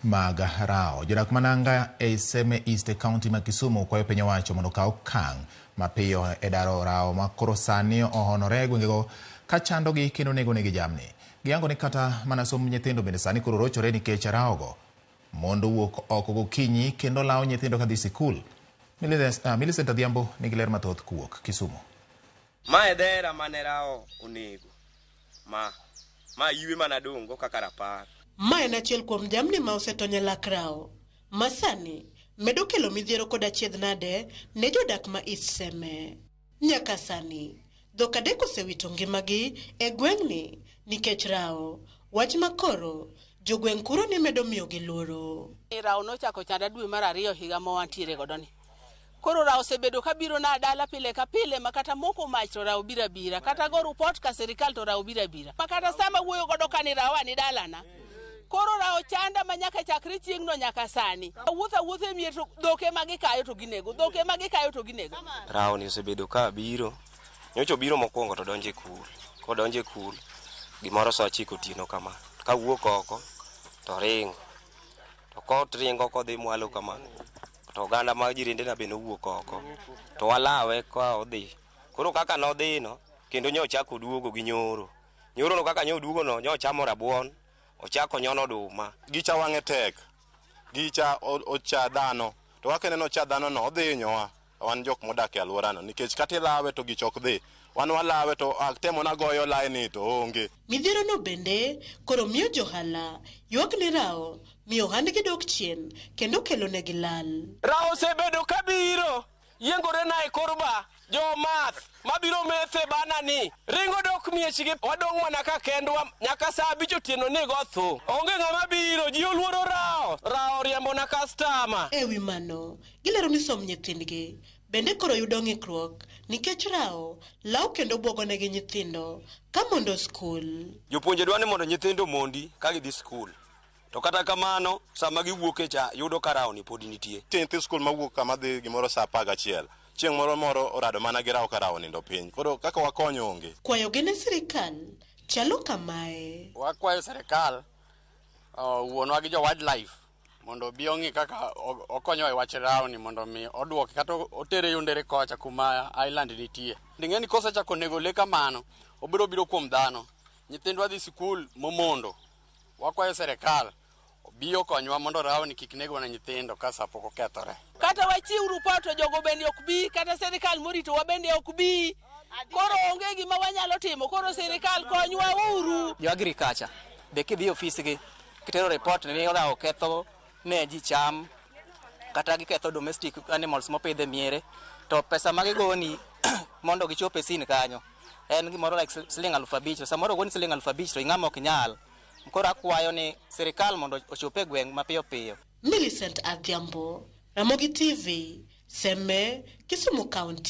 Mag rawo. Jodak mananga e Seme East e kaunti ma Kisumu kwayo piny owacho mondo okaw okang' mapiyo e daro rawo ma koro sani ohonore e gwengego ka chandogi kendo nego negi jamni. Giyango ni kata mana somb nyithindo bende sani koro rochore nikech rawogo mondo wuok oko gokinyi kendo lawo nyithindo kadhi sikul. Millicent Adhiambo nigi ler mathoth kowuok Kisumu. Ma e dhera mane rawo onego. Ma, ma ywe mana dong' go kaka rapar. Ma en achiel kuom jamni ma osetony e lak rawo, ma sani medo kelo midhiero kod achiedh nade ne jodak ma East Seme. Nyaka sani, dhok adek osewito ngimagi e gweng'ni nikech rawo, wach ma koro jogweng' kuro ni medo miyogi luoro. Rawo nochako chanda dwe mar ariyo higa ma wantiere godo ni. Koro rawo osebedo kabiro na dala pile ka pile ma kata moko mach to rawo biro abira, kata go rupot ka sirikal to rawo biro abira. Ma kata sama wuoyo godo ka ni rawo ni dalana. Koro rawo chanda ma nyaka chakre chieng'no nyaka sani. Awuotho awuotha e mier to dhok ema gikayo to ginego, dhok ema gikayo to ginego. Rawo ni osebedo ka biro. Nyocha obiro mokwongo to donjo e kul. Kodonjo e kul, gimoro saa ochiko otieno kama. Kawuok oko, to ringo. To koringo kodhi mwalo kama, to oganda mag jirendena be nowuok oko. To walawe ka odhi. Koro kaka nodhino, kendo nyo ochako oduogo gi nyoro. Nyoro no kaka nyo oduogo no, nyo ochamo rabuon, ochako nyono oduma. Gicha wang'e tek. Gicha ocha dhano. To kaka ineno ocha dhano no, odhi hinyowa. Wan jok modak e alworano nikech kata ilawe to gicha ok dhi. Wan walawe to atemo nagoyo laini to onge. Midhiero no bende koro miyo johala ywak ni rawo miyo ohandgi dok chien kendo kelo negi lal. Rawo osebedo kabiro yiengore na e kor ba jomath mabiro methe bana ni ringo dok miechgi wadong' mana ka kendwa nyaka saa abich otieno ni go tho onge ng'ama biro ji oluoro rawo rawo riembo na kastama. E wi mano, gilero ni somb nyithindgi bende koro yudo ng'ikruok nikech rawo law kendo buogo negi nyithindo ka mondo skul. Jopuonje dwa ni mondo nyithindo omondi ka gidhi skul. To kata kamano, sama giwuok e cha, yudo ka rawo ni pod nitie. Nitie nyithi skul mawuok kama dhi gimoro saa apar gachiel. Chieng' moro moro orado mana gi rawo ka rawo onindo piny. Koro kaka wakonyo onge. Kwayogi ne sirikal chalo kamae. Wakwayo sirikal wuonwa gi jo wildlife mondo obi ong'i kaka okonyowa e wach rawni mondo mi oduoke kata otere yo ndere kocha kuma island nitie. Ing'e ni kosechako nego lee kamano, obiro biro kuom dhano. Nyithindwa dhi sikul momondo. Wakwayo sirikal obi okonywa mondo rawni kik negwa na nyithindo ka sa pok okethore. Kata wachiw rupot to jogo bende ok bi, kata sirikal moritowa bende ok bi. Koro onge gima wanyalo timo, koro sirikal konywa uru. Jo agriculture be kidhi e ofisgi kitero report ni rawo ketho ne ji cham kata giketho domestic animals mopidh e miere to pesa ma gigoni mondo gichop e scene kanyo en gimoro like siling 5,000 to samoro ogoni siling 5,000 to ing'ama ok nyal. Koro akwayo ni sirikal mondo ochop e gweng' mapiyo piyo. Millicent Adhiambo, Ramogi TV, Seme, Kisumu County.